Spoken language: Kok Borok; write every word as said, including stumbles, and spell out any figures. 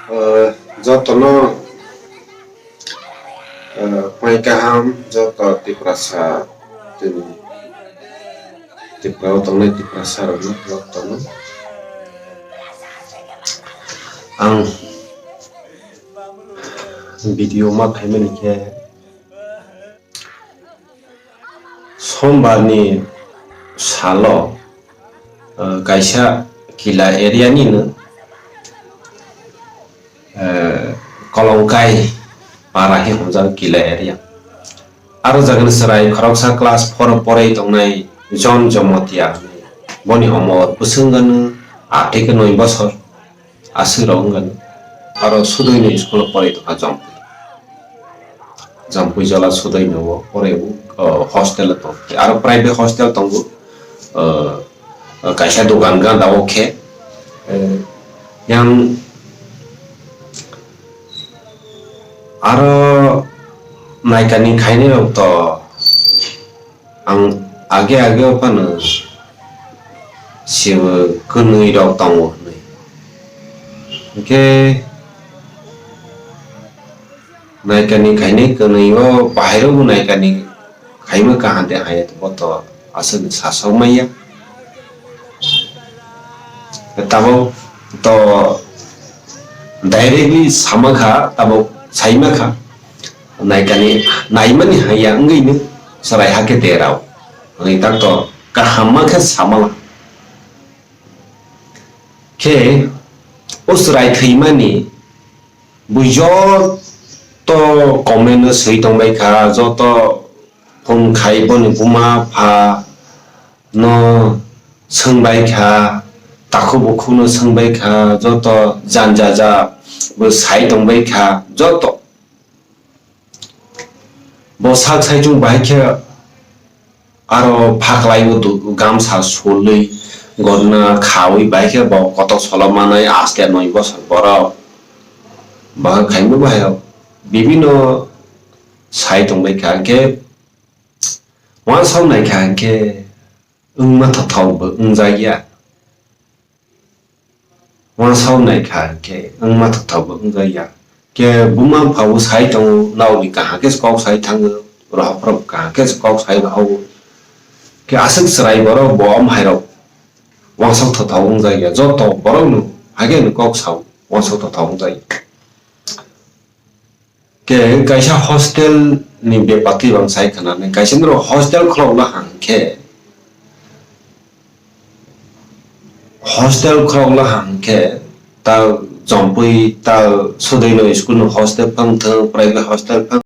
Eh, jotono, eh, pai kaham joto Tiprasa, tini Tripura o tongnai Tiprasa rokno jotono. Ang video ma phaimani khe Sombar ni salo, eh, kaisa Kila area ni no, eh, Kolongkai para hi hwnjak Kila area. Aro jaga ni chwrai khoroksa class four o porwi tongnai John Jomotia hinwi. Boni omor bwswk wngkha no athai khe noi bosor. Aswk rok wngkha no. Aro Sudoino school o porwi tongkha Jompui. Jompui jola Sudoino o porwi o, o, hostel o tong. Aro private hostel tongo. O, o, kaisa dogan ganda o khe. E, yang aro naikani khainai rok to ang age age o phano sibo kwnwi rok tongo hinwi. Hinkhe naikani khainai kwnwi o bahai rokbo naikani khaima kaham de haya bo to aswk sasok maya. Tabuk to directly sama kha, tabuk saima kha. Naikani, naimani haya wngwi no chwrai hakhe derao. Ani tak to kaham ma khe samala. Khe o chwrai thwimani bui joto comment no swi tongbai kha, joto phone khai boni buma pha no swngbai kha, takhuk bukhuk no swngbai kha, joto janja ja bo sai tongbai kha, joto. Bo sak saichung bahai khe aro phaklai o du-, gamsa sulwi gorna khawi bahai khe bo kotok solo manai aste noi bosor borok. Bahai khaima bahai rok bibino sai tongbai kha, hinkhe uansuk nai kha hinkhe wngma thothok bo wngjakya. Uansuk nai kha hinkhe wngma thothok bo wngjakya. Khe buma pha bo sai tongo, nokni kaham khe se kok sai thango, rohorok kaham khe se kok sai rohoro. Khe aswk chwrai borok bo om hai rok uansuk thothok wngjakya. Joto borok no hakhe no kok sao uansuk thothok wngjakya. Khe kaisa hostel ni bepar twi bang sai khna nai, kaisa norok hostel khulokna hang khe, hostel khulokna hang khe ta Jompui ta Sudoino school ni hostel phang thung, private hostel phang